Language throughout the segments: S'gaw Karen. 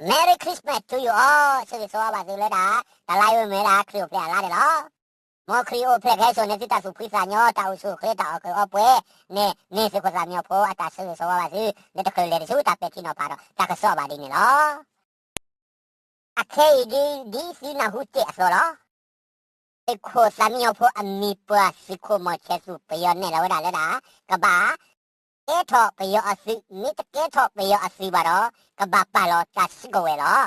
Merry Christmas to you all, ဆၢဂ့ၤဆၢဝါဘၣ်သုလၢဒၣ် တလါအံၤမ့ၢ်ဝဲဒၣ်ခရံာ်အိၣ်ဖျဲၣ်အလါန့ၣ်လီၤ. မ်ခရံာ်အိၣ်ဖျဲၣ်ကဟဲစိာ်န့ၢ်သုတၢ်သူၣ်ဖှံသးညီ တၢ်အိၣ်ဆူၣ်အိၣ်ချ့ တၢ်အီၣ်ကုၢ်အီပှဲၤန့ၣ်န့ၣ် သုးခိၣ်သးမံညီဖိအတၢ်ဆၢဂ့ၤဆၢဝါဘၣ်သု လၢတချုးလဲၤတဆူတၢ်ပဲာ်ထံနီၤဖးဒီးတၢ်ကစီၣ်ဘၣ်ဒ်န့ၣ်လီၤ. အခဲအံၤဒ် ဒ်သုနၢ်ဟူတ့ၢ်အသိးလီၤ. သုးခိၣ်သးမံညီဖိအမံၤပှၢ် သုးခိၣ်မီၢ်ဆဲးသူၣ် ပယီၤနဲၣ်လီၤဝဲဒၣ်လၢဒၣ် ကဘၣ်ကဲထီၣ်ပယီၤအသုး, မ့ၢ်တကဲထီၣ်ပယီၤအသုးဘၣ်ဒီး ကဘၣ်ပာ်လီၤတၢ်စုကဝဲၤလီၤ.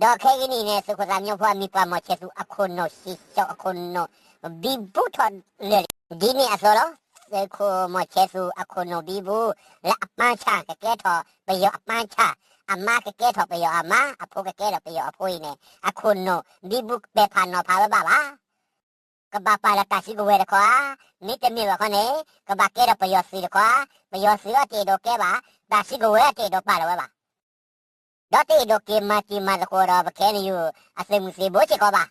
ဒီးခဲကနံၣ်အံၤန့ၣ် သုးခိၣ်သးမံညီဖိအမံၤပှၢ်မီၢ်ဆဲးသူၣ် အခိၣ်နူာ်ဟံးဆှီ အခိၣ်နူာ်ဘံဘူထီၣ်လၢာ်လံ. ဒ်န့ၣ်အသိးလီၤ. သုးခိၣ်မီၢ်ဆဲးသူၣ်အခိၣ်နူာ်ဘံဘူ လၢအပၢ်ဆၣ်ကကဲထီၣ်ပယီၤအပၢ်ဆၣ်, အမါကကဲထီၣ်ပယီၤအမါ, အဖိကကဲထီၣ်ပယီၤအဖိအံၤန့ၣ် အခိၣ်နူာ်ဘံဘူပဲာ်ဖးနီၤဖးဝဲဘၣ်ဘၣ်. ကဘၣ်ပာ်လီၤတၢ်စုကဝဲၤတခီဧါ, မ့တမ့ၢ်ဘၣ်ခီန့ၣ် ကဘၣ်ကဲထီၣ်ပယီၤသုးတခီဧါ, ပယီၤသုးအတအဲၣ်ဒိးကဲဘၣ်, တၢ်စုကဝဲၤအတအဲၣ်ဒိးပာ်လီၤဝဲဘၣ်. ဒီးတအဲၣ်ဒိးက့ၤမၤတံၤမၤသကိးဒီး ပခဲအံၤ အသုးမုၢ်သံၣ်ဘိစ့ၢ်ကီးဘၣ်.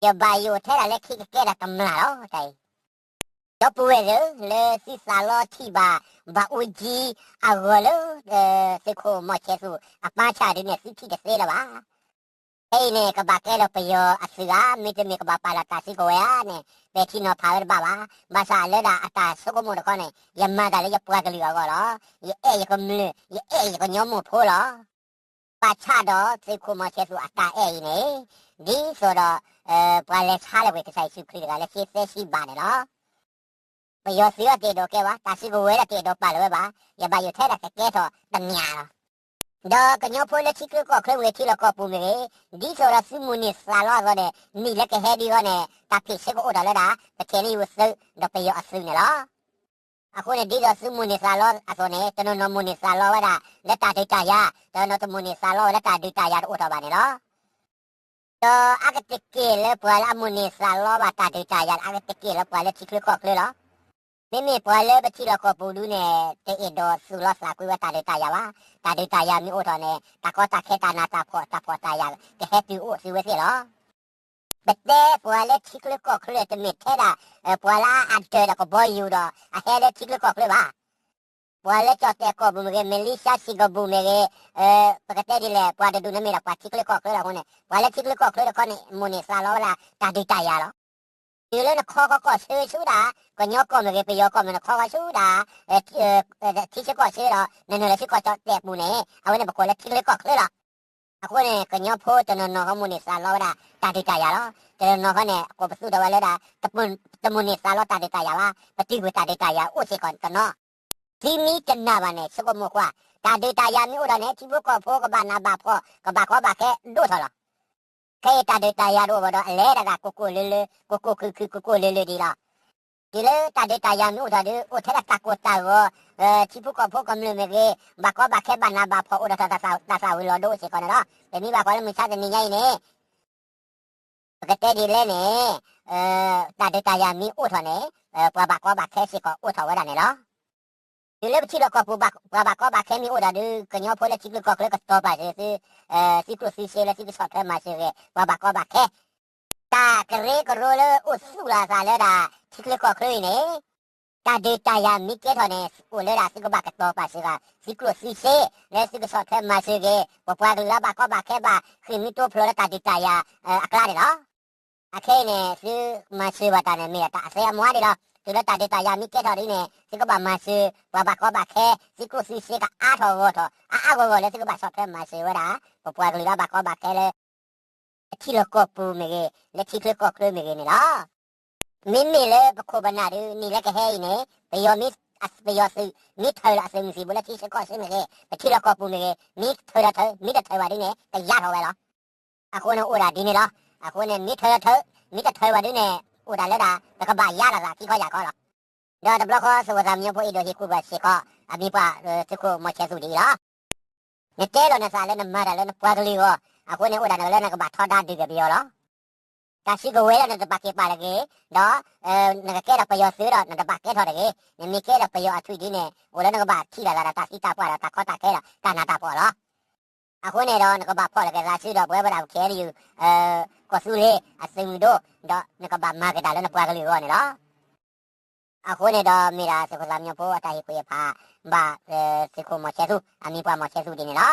ယဘၣ်ယိၣ်ထဲဒၣ်လၢခံကကဲဒၣ်တမျၢ်လီၤ တၢ်အံၤ. ဒီပုၢ်ဝဲၢ်သ့ၣ် လၢသုသးလီထံၣ်ဘၣ် ဘၣ်အူကၠံအဂီၢ်လၢ သုးခိၣ်မီၢ်ဆဲးသူၣ်အပၢ်ဆၣ်ဒ်န့ၣ် သုထံၣ်တသ့လၢၤဘၣ်. ခဲအံၤန့ၣ် ကဘၣ်ကဲထီၣ်ပယီၤအသုးဧါ, မ့တမ့ၢ်ကဘၣ်ပာ်လီၤတၢ်စုကဝဲၤဧါန့ၣ် ပဲာ်ထံနီၤဖးဝဲတဘၣ်ဘၣ်. ဘၣ်ဆၣ်လၢဒၣ်အတၢ်ဆိကမိၣ်တခီန့ၣ် ယမၤတၢ်လၢယပှၤကလုာ်အဂီၢ်လီၤ. ယအဲၣ်ယကမျၢၢ်, ယအဲၣ်ယကညီမိၢ်ဖိလီၤ. ဘၣ်ဆၣ်ဒီးသုးခိၣ်မီၢ်ဆဲးသူၣ်အတၢ်အဲၣ်အံၤန့ၣ် ဒ်သိးဒီး ပှၤလဲၤဆါလၢၤကွံာ်ကစၢ်ယ့ၣ်ၡူးခရံာ်တဂၤလၢသ့သၢဆံဘးန့ၣ်လီၤ. ပယီၤသုးအတအဲၣ်ဒိးကဲဘၣ်, တၢ်စုကဝဲၤဒီးတအဲၣ်ဒိးပာ်လီၤဝဲဘၣ်, ယဘၣ်ယိၣ်ထဲဒၣ်ကကဲထီၣ်တမျၢ်လီၤ. ဒီးကညီဖိလၢထံချၢကီၢ်ချၢမ့ၢ်ဂ့ၤ ထံလီၢ်ကီၢ်ပူၤမ့ၢ်ဂ့ၤ, ဒ်သိးဒီးသုမိၣ်န့ၢ်သးလီအသိးန့ၣ် နံၣ်လၢကဟဲဒံးအဂီၢ်န့ၣ် တၢ်ဖံးဆၢကအိၣ်ထီၣ်လၢဒၣ် ပခဲအံၤသုးဒီးပယီၤအသုးန့ၣ်လီၤ. အဃိန့ၣ် ဒ်သိးသုမိၣ်န့ၢ်သးလီအသိးန့ၣ် တနီၤနီၤမိၣ်န့ၢ်သးလီဝဲဒၣ် လၢတၢ်ဒုးတၢ်ယၤ, တနီၤတမိၣ်န့ၢ်သးလီဝဲလၢတၢ်ဒုးတၢ်ယၤတအိၣ်ထီၣ်ဘၣ်န့ၣ်လီၤ. ဒီးအါကတက့ၢ်လၢပှၤလၢအမိၣ်န့ၢ်သးလီဘၣ်တၢ်ဒုးတၢ်ယၤ အါကတက့ၢ်လၢပှၤလၢထံချၢကီၢ်ချၢလီၤ. မ့မ့ၢ်ပှၤလၢပထံလီၢ်ကီၢ်ပူၤဒုန့ၣ် တအဲၣ်ဒိးသူၣ်လီၤသးကွံဝဲတၢ်ဒုးတၢ်ယၤဘၣ်. တၢ်ဒုးတၢ်ယၤမ့ၢ်အိၣ်ထီၣ်န့ၣ် တၢ်ကီတၢ်ခဲတၢ်နးတၢ်ဖှီၣ်တၢ်ဖှီၣ်တၢ်ယာ် ကဟဲတုၤအိၣ်သုဝဲသ့ၣ်လီၤ. ပတဲပှၤလၢထံချၢကီၢ်ချၢ တမ့ၢ်ထဲဒၣ် ပှၤလၢအအဒၢးဒီးကဘီယူၤဒီး အဟဲလၢထံချၢကီၢ်ချၢဘၣ်. ပှၤလၢကၠီၣ်တဲၣ်ကီၢ်ပူၤမ့ၢ်ဂ့ၤ, မလ့ၡါစ့ၢ်ကီးပူၤမ့ၢ်ဂ့ၤ, ပကတဲဒ်လဲၣ် ပှၤတဒူၣ်န့ၣ်မ့ၢ်ဒၣ်ပှၤထံချၢကီၢ်ချၢလီၤအဃိန့ၣ် ပှၤလၢထံချၢကီၢ်ချၢတခီန့ၣ် မိၣ်န့ၢ်သးလီဝဲဒၣ်တၢ်ဒုးတၢ်ယၤလီၤ. တုၤလၢနခီကီၢ်ဆၢဆူဒၣ် ကညီကီၢ်မ့ၢ်ဂ့ၤ, ပယီၤကီၢ်မ့ၢ်ဂ့ၤ နခီကီၢ်ဆူဒၣ် ထံဆၢကီၢ်ဆၢဒီး နနုာ်လီၤဆူကၠီၣ်တဲၣ်ပူၤန့ၣ် အဝဲန့ၣ်ပကိးလၢထံချၢကီၢ်ချၢလီၤ. အဃိန့ၣ် ကညီဖိတနီၤနီၤကမိၣ်န့ၢ်သးလီဝဲဒၣ် တၢ်ဒုးတၢ်ယၤလီၤ. တနီၤနီၤဃီန့ၣ် အကိးပသူထီၣ်ဝဲလၢဒၣ် တမိၣ်န့ၢ်သးလီတၢ်ဒုးတၢ်ယၤဘၣ်, ပတုာ်ကွံာ်တၢ်ဒုးတၢ်ယၤအိၣ်စ့ၢ်ကီးတနီၤ. သုမ့ၢ်တနာ်ဘၣ်န့ၣ် ဆိကမိၣ်ကွၢ်, တၢ်ဒုးတၢ်ယၤမ့ၢ်အိၣ်ဒီးန့ၣ် ထံဖိကီၢ်ဖိကဘၣ်နးဘၣ်ဖှီၣ် ကဘၣ်ကီဘၣ်ခဲဒိၣ်ထီၣ်လီၤ. ခဲအံၤတၢ်ဒုးတၢ်ယၤတအိၣ်ဘၣ်ဒီး အလဲၤတၢ်သးကိၢ်ကိၢ်လၢလၢ ကိၢ်ကိၢ်ခုၣ်ခုၣ် ကိၢ်ကိၢ်လၢလၢဒံးလီၤ. တုၤလၢတၢ်ဒုးတၢ်ယၤမ့ၢ်အိၣ်ထီၣ်ဒီး အိၣ်ထဲဒၣ်တၢ်ကိၢ်တၢ်ဂီၤ, ထံဖိကီၢ်ဖိကမျၢၢ်မ့ၢ်ဂ့ၤ, ဘၣ်ကီဘၣ်ခဲဘၣ်နးဘၣ်ဖှီၣ်အိၣ်ဒီးတၢ်သးဝံၤလီၤဒိၣ်အိၣ်စ့ၢ်ကီးန့ၣ်လီၤ. ပမ့ၢ်ဘၣ်ကွၢ်လၢမုၢ်ဆါတနံၤညါအံၤန့ၣ် ပကတဲဒ်လဲၣ်န့ၣ်, တၢ်ဒုးတၢ်ယၤမ့ၢ်အိၣ်ထီၣ်န့ၣ်, ပှၤဘၣ်ကီဘၣ်ခဲစ့ၢ်ကီးအိၣ်ထီၣ်ဝဲဒၣ်န့ၣ်လီၤ. တုၤလၢပထံလီၢ်ကီၢ်ပူၤ ပှၤဘၣ်ကီဘၣ်ခဲမ့ၢ်အိၣ်ဒီးဒုး ကညီဖိလၢထံချၢကီၢ်ချၢကတီၤပာ်စၢၤသု, သုကျိၣ်သုစ့လၢသုကဆီၣ်ထွဲမၤစၢၤဂ့ၤ ပှၤဘၣ်ကီဘၣ်ခဲ, တၢ်ကရၢကရိလၢအိၣ်သူၣ်လီၤအသးလၢဒၣ် ထံချၢကီၢ်ချၢအံၤန့ၣ် တၢ်ဒုးတၢ်ယၤမ့ၢ်ကဲထီၣ်န့ၣ် အိၣ်လၢဒၣ်သုကဘၣ်ကတီၤပာ်စၢၤဂ့ၤ သုကျိၣ်သုစ့ လၢသုကဆီၣ်ထွဲမၤစၢၤဂ့ၤ ပပှၤကလုာ်လၢဘၣ်ကီဘၣ်ခဲဘၣ်ဃ့ၢ်မှံတိဖျိးလၢတၢ်ဒုးတၢ်ယၤအကျါန့ၣ်လီၤ. အခဲအံၤန့ၣ် သုမၤစၢၤဘၣ်တၢ်န့ၣ် မ့ၢ်ဒၣ်တၢ်အသဲအမွှာ်ဒံးလီၤ. တုၤလၢတၢ်ဒုးတၢ်ယၤမ့ၢ်ကဲထီၣ်ဒ်န့ၣ် သုကဘၣ်မၤစၢၤ ပှၤဘၣ်ကီဘၣ်ခဲ သုကျိၣ်သုစ့ကအါထီၣ်ဂီၢ်ထီၣ် အါအါဂီၢ်ဂီၢ်လၢသုကဘၣ်ဆီၣ်ထွဲမၤစၢၤဝဲဒၣ် ပပှၤကလုာ်လၢဘၣ်ကီဘၣ်ခဲလၢ ထံလီၢ်ကီၢ်ပူၤမ့ၢ်ဂ့ၤ လၢထံချၢကီၢ်ချၢမ့ၢ်ဂ့ၤန့ၣ်လီၤ. မ့မ့ၢ်လၢပခိၣ်ပနၢ်ဒုး နံၣ်လၢကဟဲအံၤန့ၣ် ပယီၤမ့ၢ် ပယီၤသုး မ့ၢ်ထုးလီၤအသုးမုၢ်သံၣ်ဘိလၢထံဆၢကီၢ်ဆၢမ့ၢ်ဂ့ၤ ပထံလီၢ်ကီၢ်ပူၤမ့ၢ်ဂ့ၤ မ့ၢ်ထုးဒီးထုး မ့ၢ်တထုးဘၣ်ဒ်န့ၣ် ကယါထီၣ်ဝဲလီၤ. အဃိန့ၣ်အိၣ်ဒၣ်ဒ်န့ၣ်လီၤ. အဃိန့ၣ် မ့ၢ်ထုးဒီးထုး မ့ၢ်တထုးဘၣ်ဒ်န့ၣ် အိၣ်ဒၣ်လၢဒၣ် ပကဘၣ်ယါထီၣ်သးခံခီယၢ်ခီလီၤ. ဒီးတဘျီဃီသုးခိၣ်သးမံညီဖိအဲၣ်ဒိးဟ့ၣ်ကူၣ်ဘၣ်စ့ၢ်ကီး အမံၤပှၢ်သုးခိၣ်မီၢ်ဆဲးသူၣ်ဒ်အံၤလီၤ. နတဲလီၤနသးလၢနမၤတၢ်လၢနပှၤကလုာ်အဂီၢ် အဃိန့ၣ်အိၣ်ဒၣ်နကလၢနကဘၣ်ထီဒါဒုးက့ၤပယီၤလီၤ. တၢ်စုကဝဲၤလၢနတဘၣ်က့ၤပာ်လၢၤဂ့ၤ, ဒီး နကကဲထီၣ်ပယီၤသုးဒီးနတဘၣ်ကဲထီၣ်တဂ့ၤ, နမ့ၢ်ကဲထီၣ်ပယီၤအသွံၣ်ဒ်န့ၣ် အိၣ်လၢနကဘၣ်ထံၣ်လိာ်သးဒီးတၢ်သံတၢ်ပှၢ်ဒီးတၢ်ကီတၢ်ခဲဒီးတၢ်နးတၢ်ဖှီၣ်လီၤ. အဃိန့ၣ်ဒီးနကဘၣ်ဖီၣ်လိာ်က့ၤသးဆူဒီးပဝဲပဒၣ်ပခဲအံၤ ကီၢ်သူလ့ၤအသုးမုၢ်ဒိၣ်, ဒီးနကဘၣ်မၤက့ၤတၢ်လၢနပှၤကလုာ်အဂီၢ်န့ၣ်လီၤ. အဃိန့ၣ်ဒီးမ့ၢ်ဒၣ်သုးခိၣ်သးမံညီဖိအတၢ်ဟ့ၣ်ကူၣ်ဟ့ၣ်ဖး ဘၣ်သုးခိၣ်မီၢ်ဆဲးသူၣ် အမံၤပှၢ်မီၢ်ဆဲးသူၣ်ဒ်န့ၣ်လီၤ.